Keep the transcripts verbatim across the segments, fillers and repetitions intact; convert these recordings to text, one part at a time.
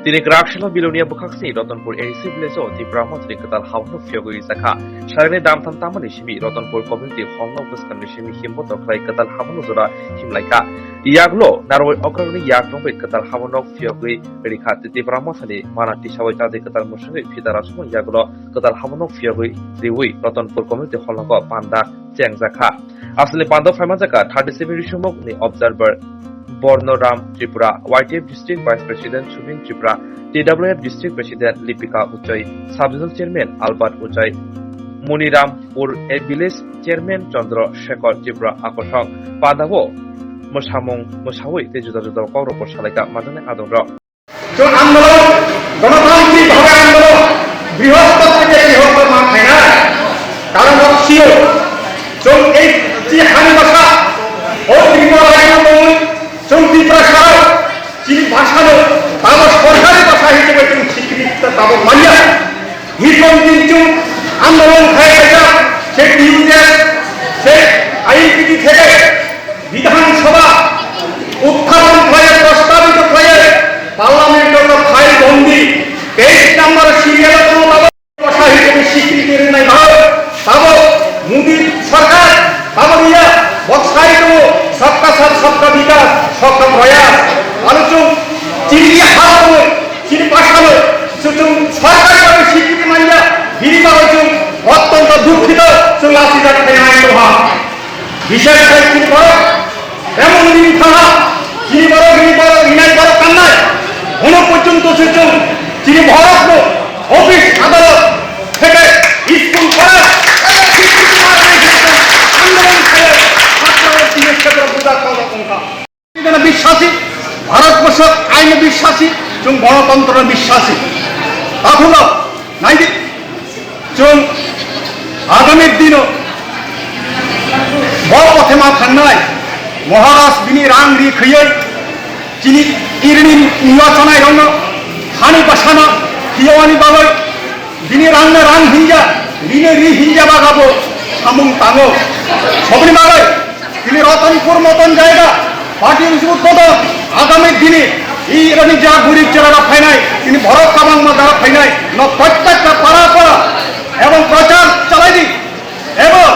Tini Kraksalo Bilonia bwkhak sini Ratanpur A D C village o Tipra Mothani kwtal haono phiyogwi rijakha. Salini damtham tamani simi Ratanpur community hall no bwskangni simi himboto khlai kwtal haono jora himlaikha. Yagulo narwai okrangni yak rwngwi kwtal haono phiyogwi rikha. Tipra Mothani mana tisawi tadi kwtal mwswngwi phitara sumung yagulo kwtal haono phiyogwi riwi Ratanpur community hall no panda chengjakha. Aswkni pando phaimanjakha thirty seven risumokni observer Borno Ram Tripura, Y T F District Vice President Subin Tripura, T W F District President Lipika Uchai, Sub Zonal Chairman Albert Uchai, Munirampur A Village Chairman Chandra Shekhar Tripura Akosong, padao mwsamung mwsawi tei juda juda kokrokbo salaikha manjaknai adongrok. Chwng andolon, gonotantrik bhabe andolon, brihospotor je brihospotor ma khaina, karon rok sio, chwng ei chi hani basa, o Tripura rajyo tongwi, chwng Tiprasa rok, chini basa no, tamo sorkari basa hisabe chwng sikriti tamo manya. Hikom din chwng andolon khai kaisa, se T U J, se I P T theke, Bidhan Sabha utthapan khlaiwi, prostabito khlaiwi, Parliament-o phai bondi, page number serial-o tongo, abo basa hisabe sikriti rwnai bai, abo Modi sarkar, abo niya, bo sai tongo, sabka saath, sabka vikas, sabka prayas. Aro chwng chini ha tongo, chini basa no, chwng sarkar bai sikriti manya, bini bagwi chwng ottonto dukhito, chwng lachijak khainai tongha. Bisar khai chini borok, emon din thaha, chini borok, chini borok, hinai borok kannai. Hono porjonto se chwng, chini borok no, office, adalot, theke, school, para, andolon khai, chhatro, chini chhatro, buja, khawa, kongkha. Bidhane biswasi, Bharatborsho aine biswasi, chwng gonotontro biswasi. Takhukno naidi, chwng agami dino bo pothe ma thangnai Maharaj bini rang ri khaiwi chini irini niwachonai rokno hani bwsano phiyawani bagwi bini rangno rang hinja, rino ri hinja bagabo samung tango. Soboni bagwi Tini Ratanpur moton jaiga, party usu bodol, agami dini, i rani ja gurib chwrairok phainai, tini borok kwbangma jara phainai, no prottekta para para, ebong prochar chalaidi, ebong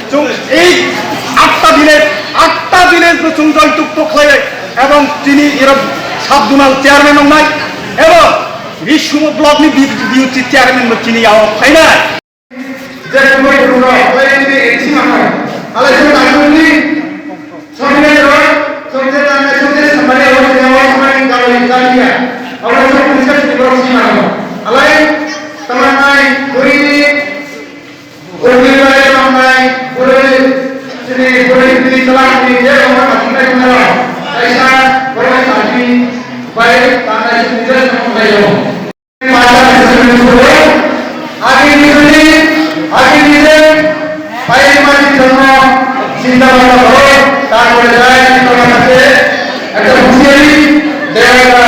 chwng ei atta village, atta village no chwng joitukto khlaiwi, ebong tini irok sub zonal chairman wngnai, ebong Risumo block ni B J P chairman no tini yao phainai. Je kumui kumui rok, alai ni de esi ma hai. Alai se na kumui ni, songje rok, songje na, songje samari awal ni awal samari ni kalo ni kalo ya. Awal se kumui se kumui rok si ma hai. Alai, taman nai, buri ni, buri ni bai taman nai, buri ni, sini buri ni salam ni, je awal ma sinai kumui rok. Kaisa, buri ni sasi, bai, taman nai, sini je samung nai yo. Agi nijoni, agi nije, pai mani jono, chinta bhabna koro, tarpore jai, chinta bhabna se, ekta husiari, deba,